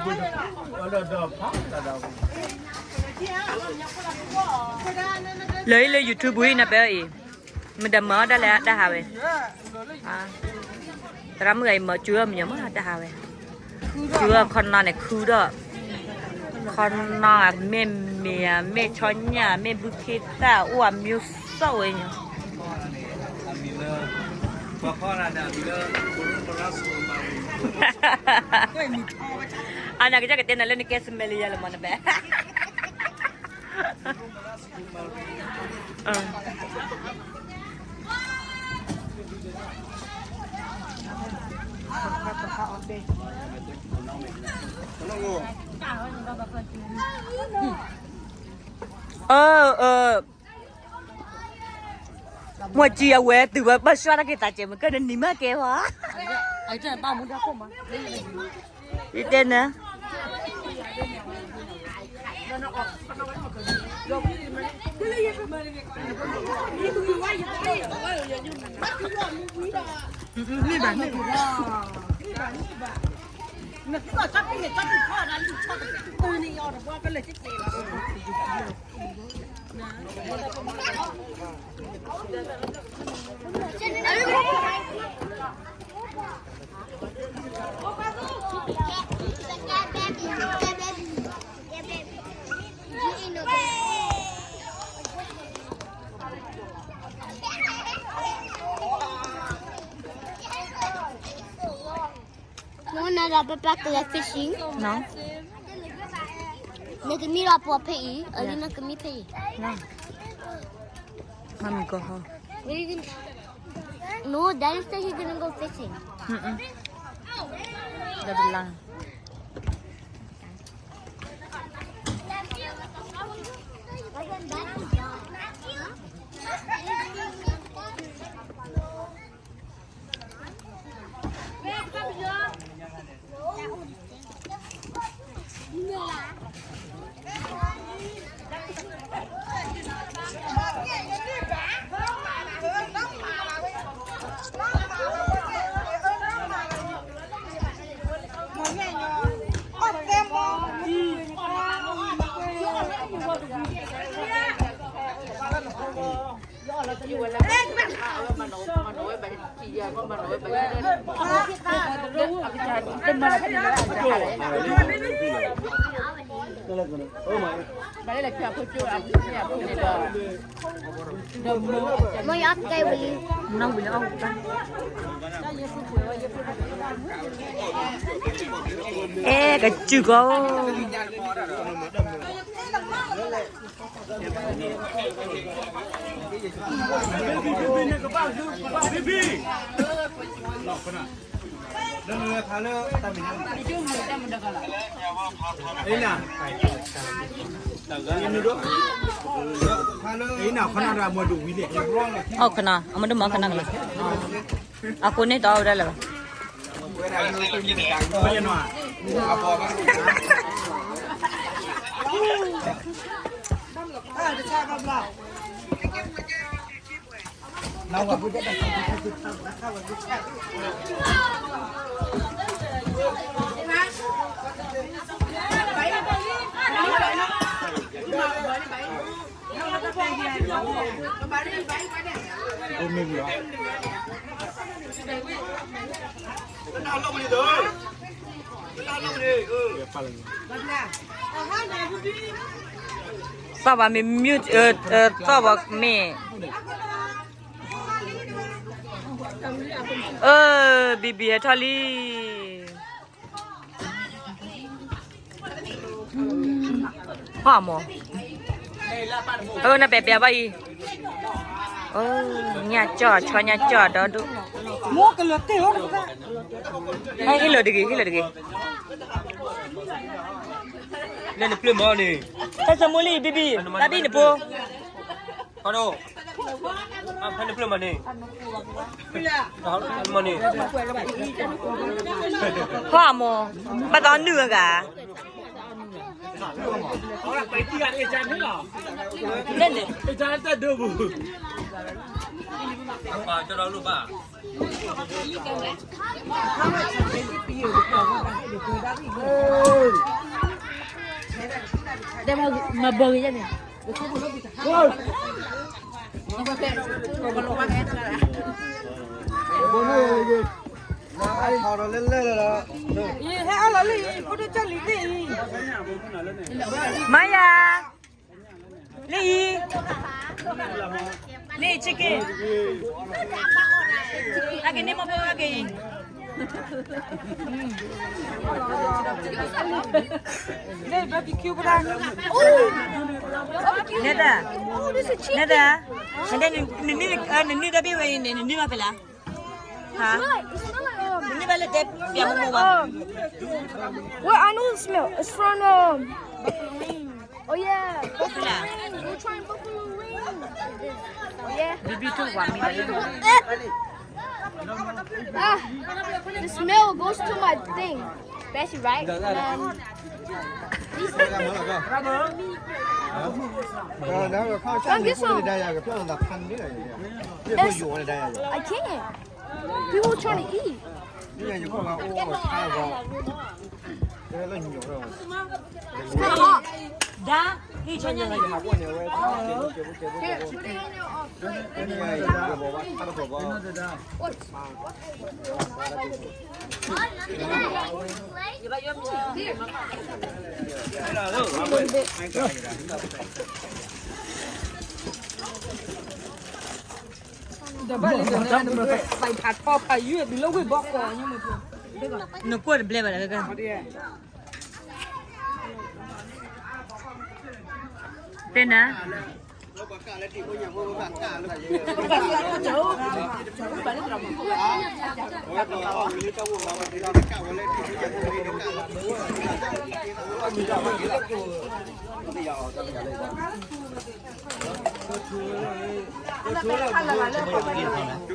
လၢအံၤလၢ YouTube အံၤနပဲအံၤ, မ့ၢ်တမၤအီၣ်ဒၣ်လဲာ်တၢ်ဟးဝဲ, သရၣ်မုၣ်ဂၤအံၤမၤစူၤအီၣ်မညီမးတၢ်ဟးဝဲ, စူၤအီၣ်ခီနီန့ၣ်ခုဒီး, ခီနီမ့ၢ်မ့ၢ်ဧါ မ့ၢ်ဆီညၣ် မ့ၢ်ဘုခ့သၣ် အိၣ်အမျိုးစုံဝဲညီ အန့ၣ်ကစၢ်ကတဲနၤလၢနကဲစမဲလံယါလၢမနုၤဘဲ, မ့ၢ်ကံအဝဲတုၤဝဲဘၣ်ဆှၢတၢ်က့ၤသးကဲးမ့ၢ်ကၢၢ်နနံၤမးကဲဝဲ, ယတဲနၤ မ့ၢ်နၤဒီးပပၢ်ကလဲၤ fishing နီၤ, နကမံလီၤပှီၤဖဲအံၤ အလံနကမံဖဲအံၤ, မမီၤကီၢ်ဟီ, no, Daddy said he's gonna go fishing. ဒီးတလါ မ့ၢ်ယကဲဝံၤလံ, အဲကစူၢ်ကီး အီၣ်ခဏ အမ့ၢ်ဒိၣ်မးခဏကလီၤ, အဃိန့ၣ်တအီၣ်ဝဲဒၣ်လၢၤဘၣ်, သီၣ်ဘၣ်မ့ၢ်မ့ၢ်, သီၣ်ဘၣ်မ့ၢ်, အၢ, ဘံဘံဟဲထီၣ်လံ, ဟီၣ်မး, အၢ နပဲာ်ပဲာ်ဘၣ်အံၤ, ညၣ်ကၠီၣ် ဆီညၣ်ကၠီၣ်ဒီဒူၣ်, ဟဲဟ့ၣ်လီၤတဂ့ၤ ဟ့ၣ်လီၤတဂ့ၤ, လၢနပျၢၢ်မီၤန့ၣ်, ဟဲစိာ်မူလံ ဘံဘံ, တၢ်ဘံၣ်နဖိ ဖဲနပျၢၢ်မးန့ၣ်, မန့ၣ်, ဟီၣ်မး, ဘၣ်သီနုာ်အဂၤ, လၢန့ၣ်, ပၢ်ကၠီဒီးလိၣ်ဘၣ် အၢ တဲမၤဘၢဂ့ၤယဲန့ၣ်, ဟဲအါလီၤလၢအံၤ ဖိဒိၣ်ကၢ်လံၤသ့ၣ်အံၤ, မၤယၤ, လၢအံၤ, လၢအံၤ chicken, အက့ၤန့ၢ်မီဖိအက့ၤအံၤ နဲဒၣ်, နဲဒၣ်, နနုၢ်တၢ်ဘ့ၣ်ဝဲအံၤန့ၣ် နနုၢ်ဘၣ်ဖဲလဲၣ်, ဟါ, နနုၢ်ဘၣ်လၢတဲပျးမိၢ်မိၢ်ဘၣ်, Well, I know the smell. It's from, um, oh yeah, buffalo wings. We're trying buffalo wings. Oh yeah. Ah, the smell goes to my thing. That's right. Um, Come get some. That's, I can't. People trying to eat. It's kind of hot. ဒါ, ဟံး ဆၢညါန့ၣ်, ဒီးဘၣ်လံဒီး နမ့ၢ်ကသံၣ်ဖးထီဖးယုၢ်ဒုးလၢဝ့ၢ်ဘီကီး, နကွၢ်တဘျဲဘၣ်လၢက, တဲနၤ အ